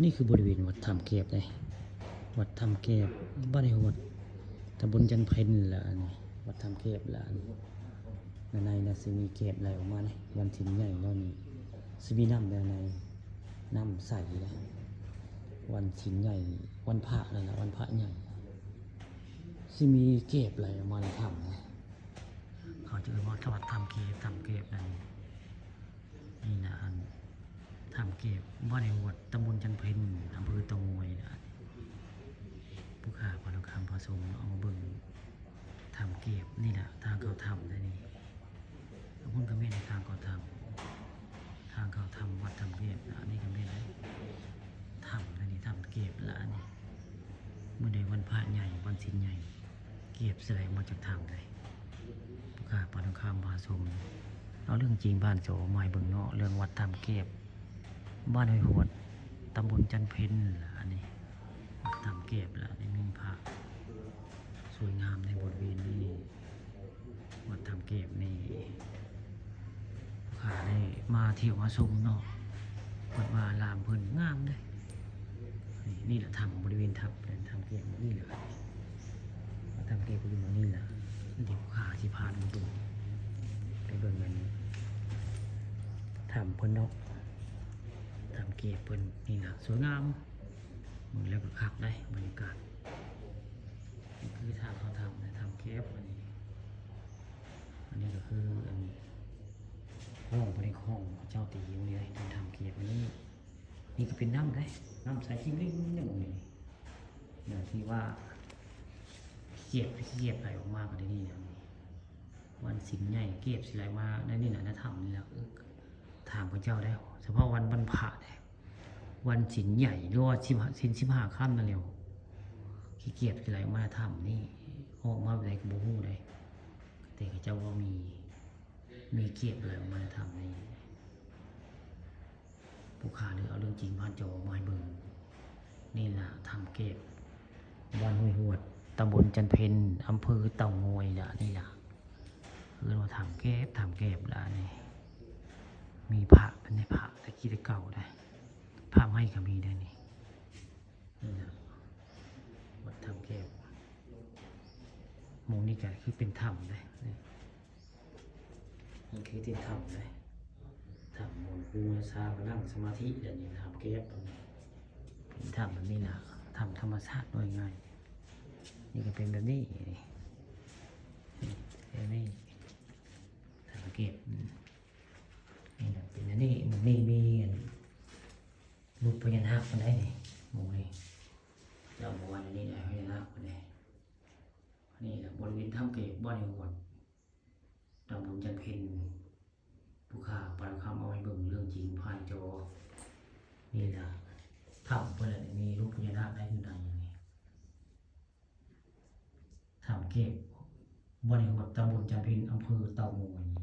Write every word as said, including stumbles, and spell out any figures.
นี่คือบริเวณวัดถ้ำแกบเด้ วัดถ้ำแกบ บ้านห้วยหวด ตำบลจันทน์เพนล่ะอันนี้ วัดถ้ำแกบล่ะอันนี้ ด้านในน่ะสิมีแกบไหลออกมาเด้ วันศีลใหญ่แล้วนี่ สิมีน้ำด้านใน น้ำใสเด้ วันศีลใหญ่ วันพระนั่นล่ะ วันพระใหญ่ สิมีแกบไหลออกมาในถ้ำเด้ เขาจะเอิ้นว่าวัดถ้ำแกบ ถ้ำแกบนั่น นี่นะอัน ถ้ำแกบ บ้านห้วยหวด ตำบลจันทน์เพน อำเภอเต่างอยนะ ผู้ข้าพาทองคำพาสมเนาะ เอามาเบิ่งถ้ำแกบ นี่แหละ ทางเข้าถ้ำได้นี่ เอาพุ่นก็แม่นทางเข้าถ้ำ ทางเข้าถ้ำวัดถ้ำแกบนะ อันนี้ก็แม่นได้ ถ้ำได้นี่ ถ้ำแกบละอันนี้ มื้อใดวันพระใหญ่ วันศีลใหญ่ แกบสิไหลออกมาจากถ้ำได้ ผู้ข้าพาทองคำพาสม เอาเรื่องจริงผ่านจอมาให้เบิ่งเนาะ เรื่องวัดถ้ำแกบ บ้านห้วยหวด ตำบลจันทน์เพนล่ะอันนี้ วัดถ้ำแกบล่ะ นี่มีพระสวยงามในบริเวณนี้ วัดถ้ำแกบนี่ ผู้ข้าได้มาเที่ยวมาชมเนาะ วัดวาอารามเพิ่นงามเด้ นี่ นี่แหละถ้ำ บริเวณถ้ำ ถ้ำแกบนี่แหละ ถ้ำแกบก็อยู่หม่องนี่ล่ะ เดี๋ยวข้าสิพาลงไปเบิ่ง ไปเบิ่งกัน ถ้ำเพิ่นเนาะ ถ้ำแกบเพิ่นนี่ล่ะ สวยงาม เบิ่งแล้วก็คักได้บรรยากาศ นี่คือทางเข้าถ้ำนะ ถ้ำแกบอันนี้ อันนี้ก็คืออันห้อง บ่ได้ห้อง เจ้าตีอยู่นี่เลย ถ้ำแกบอันนี้ นี่ก็เป็นน้ำได้ น้ำใสจริงๆ อย่างนี้ อย่างที่ว่า แกบ แกบไหลออกมาก็ได้นี่นะ วันศีลใหญ่แกบสิไหลมาในนี่นะ ในถ้ำนี่แหละ เออ ถามพระเจ้าแล้ว เฉพาะวัน วันพระเด้ วันศีลใหญ่ หรือว่าสิบห้า ศีลสิบห้าค่ำนั่นแหละ ขี้แกบสิไหลออกมาในถ้ำนี่ ออกมาแบบใดก็บ่ฮู้เด้ แต่เขาเจ้าว่ามี มีแกบไหลออกมาในถ้ำนี่ ผู้ข้าเลยเอาเรื่องจริงผ่านจอมาให้เบิ่ง นี่ล่ะถ้ำแกบ บ้านห้วยหวด ตำบลจันทน์เพน อำเภอเต่างอยล่ะ นี่ล่ะ คือว่าถ้ำแกบ ถ้ำแกบล่ะนี่ มีพระเป็นในพระแต่กี้แต่เก่าได้ พระไม้ก็มีได้นี่ นี่ล่ะ วัดถ้ำแกบ หมู่นี้ก็คือเป็นถ้ำได้นี่ มันคือที่ถ้ำเลย ถ้ำหมุนคูซามานั่งสมาธิเดี๋ยวนี้ถ้ำแกบ เป็นถ้ำแบบนี้นะ ถ้ำธรรมชาติโดยง่าย นี่ก็เป็นแบบนี้ นี่ แบบนี้ ถ้ำแกบ อืม นี่นะเป็นอันนี้ มันนี่มีอันรูปพญานาคคนใดนี่ หมู่นี่ เจ้าบอกว่าอันนี้นะพญานาคคนใด นี่แหละบริเวณถ้ำแกบ บ้านห้วยหวด ตำบลจันทน์เพน ผู้ข้าพาทองคำเอาให้เบิ่งเรื่องจริงผ่านจอ นี่ล่ะ ถ้ำเพิ่นน่ะมีรูปพญานาคได้อยู่ในนี่ ถ้ำแกบ บ้านห้วยหวด ตำบลจันทน์เพน อำเภอเต่างอย